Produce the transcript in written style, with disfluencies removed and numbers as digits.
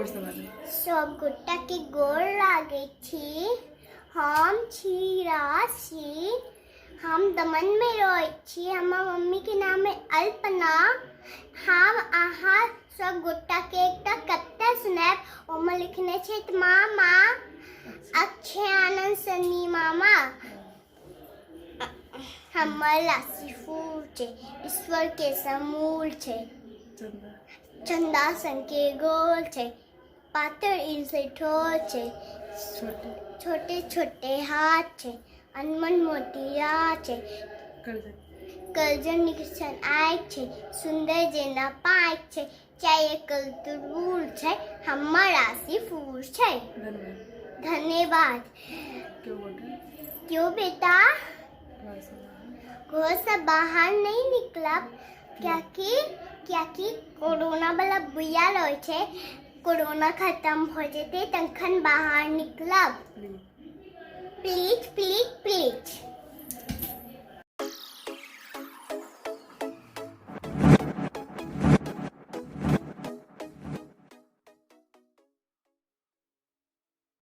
जोरसँ बाजू। सब गोटा के गोर लागै छी। हम छी राशि, हम दमन में रहै छी। हमर मम्मी के नाम है अल्पना। हम अहाँ सब गोटा के एकटा कविता सुनायब। ओहिमे लिखने छथि मामा अक्षय आनंद सनी मामा। हमर राशि फूल छै, ईश्वर के समूल छै, चंदा सन के गोल छै, पातर इन से ठोर छै, छोटे छोटे हाथ छै, अनमन मोतिया छै, करजन निकसन आँखि छै, सुन्दर जेना पाँखि छै, चाहे कल तुरबुल छै, हमर राशि फूल छै। धन्यवाद। क्यों बेटा घर से बाहर नहीं निकलब? कियाकि कोरोना वाला बुआ रहै छै। कोरोना खत्म हो जेतै तखन बाहर निकलब। Please please please.